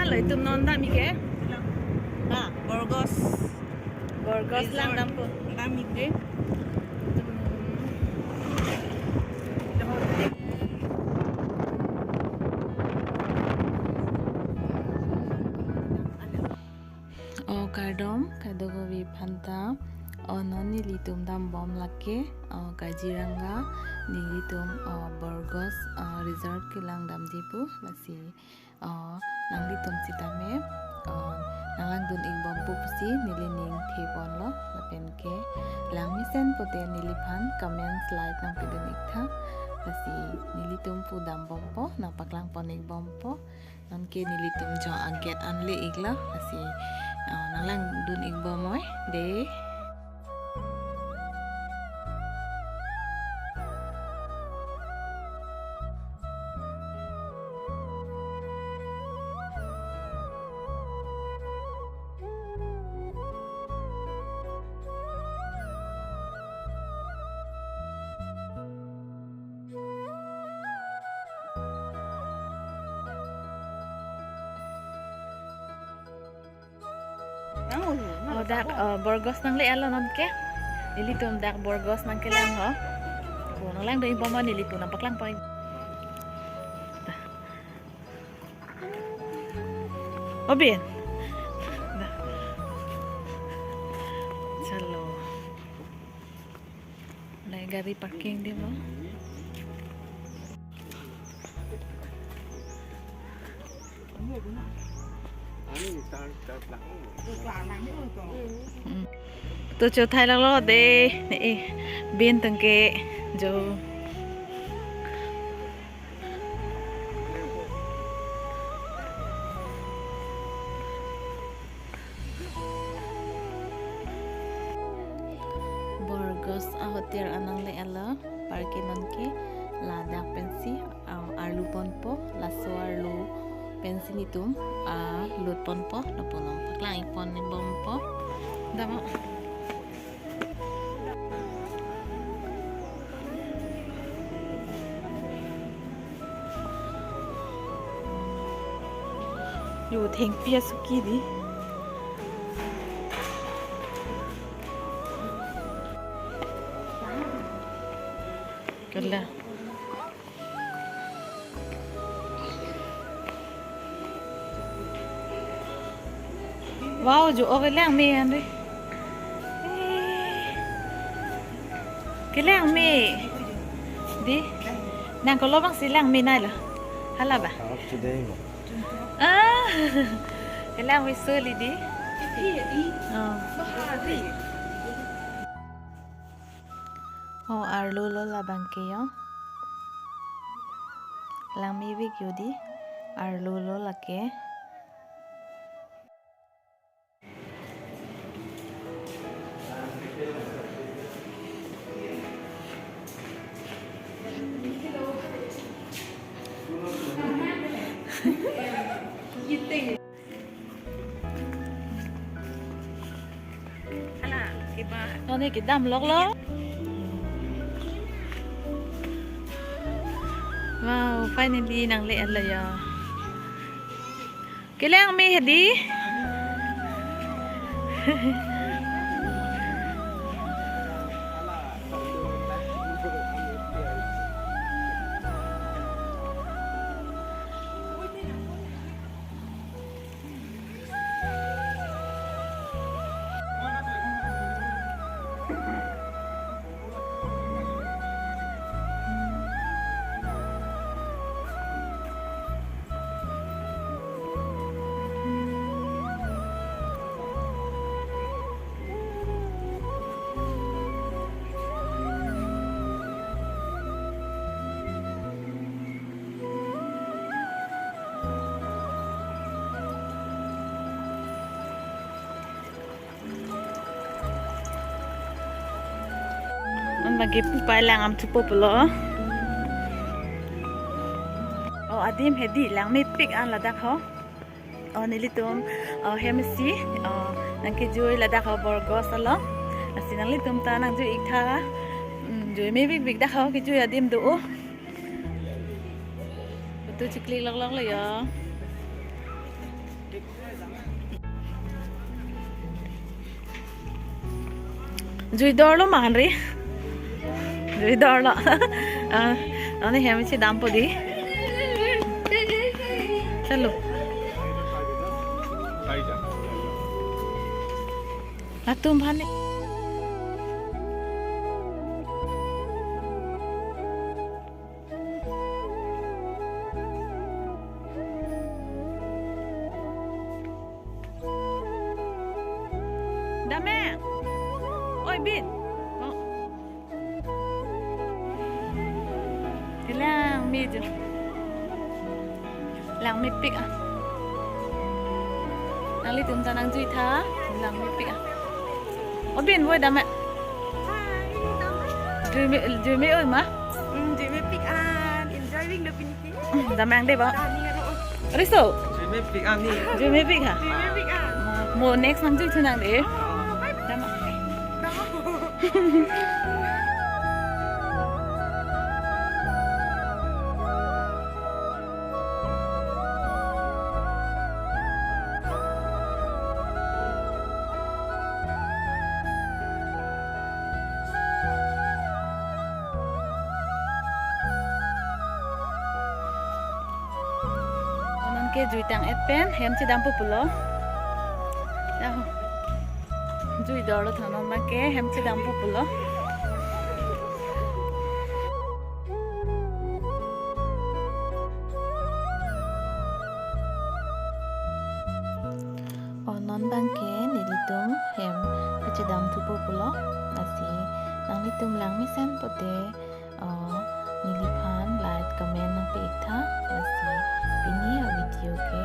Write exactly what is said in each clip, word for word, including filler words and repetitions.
Lo itum non damji ke? Ah, Borgos. Borgos lang dampo. Damji ke? O kardom, kadokave aphan ta, o non nelitum dambom lake, o Kaziranga, nelitum, o Borgos, o resort kelang damji pu, lasi, o nanglitum sitame, o nanglangdun ikbompo pusi neli ning theponlo, lapen ke langmesen pute neliphan comments like nangpidun iktha, lasi nelitum pu dambompo, nangpaklangpon ikbompo. Non ke nelitum jo a-gate anle iklo, lasi, ah, nanglangdun ikbom oi, de. O dak, o, Borgos nangle-etlo non ke. Nelitum dak Borgos nangkelang ho. Ko nanglangdun ikbom, neli pu nangpaklangpon. O bin. Chalo. Nai gari parking dei mo. Hmm. To chothailoklo dei, ne, eh, bin tangke jo. Borgos ahotel anangle-etlo, parke non ke ladak pensi, ah, arlu ponpo, laso arlu pensi nelitum, ah, lut ponpo, lapu nangpaklang ikpon ikbompo. Damo. Yo, thengpi asuki dei. Kala. Wow, jo, o kelang me an dei. Eh. Kelang me. Dei. Nang kolo bangsi lang me nai lo. Hala ba? Up to date mo. Ah. Kelang me soli dei. Oh. O arlu lo labang ke yo. Langmevek yo dei. Arlu lo lake. Hala, kiba. Noni kedamloklo. Wow, finally nangle-etlo ya. Kelang me hedi. An bagi pupai lang am thupo pulo. O adim hedi langmepik an ladak ho. O nelitum, o hem isi, o nangkejui ladak ho Borgos along. Lasi nanglitum ta nangjui iktha. Hmm, jui mepikpik dak ho kejui adim do. Photo chiklik loklok lo yo. Jui dorlo ma, Henry? Jui dorlo. Ah, ani hem chedampo dei. Chalo. Latum aphan ni. Dame. Oi, Bin. Oh. Kelang mi jo. Langmepik ah. Nanglitum ta nangjui tha, langmepik ah. O Bin, voi dame. Jui me, jui me oi ma. Hmm, jui mepik an. Enjoying the piniki. Hmm, dame ang dei ba. Tani ngaro. Riso. Jui mepik an ni. Jui mepik ha. Jui mepik an. Mo next nangjui thu nang dei. Oh, bye bye. Dame. Onon ke jui tang-et pen hem chedampo pulo. Yaho. Jui dorlo thanon ma ke hem chedampo pulo. Onon abang ke nelitum hem kachedam thupo pulo. Lasi nanglitum langmesen pote, uh, neliphan like, comment nangpi-ik tha. Lasi pini a-video ke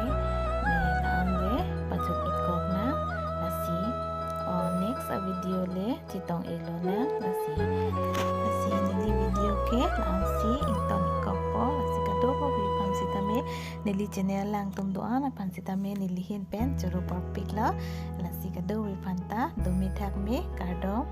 ne la-an le pajut-ik kok nang. Lasi, uh, next a-video le chetong-ik lonang. Lasi, lasi neli video ke la-ansi ingtong-ik kokpo. Lasi kadokave aphan sitame, neli channel langtum do-an aphan sitame neli ahin pen choro parpiklo. Lasi kadokave aphan ta dome thakme, kardom.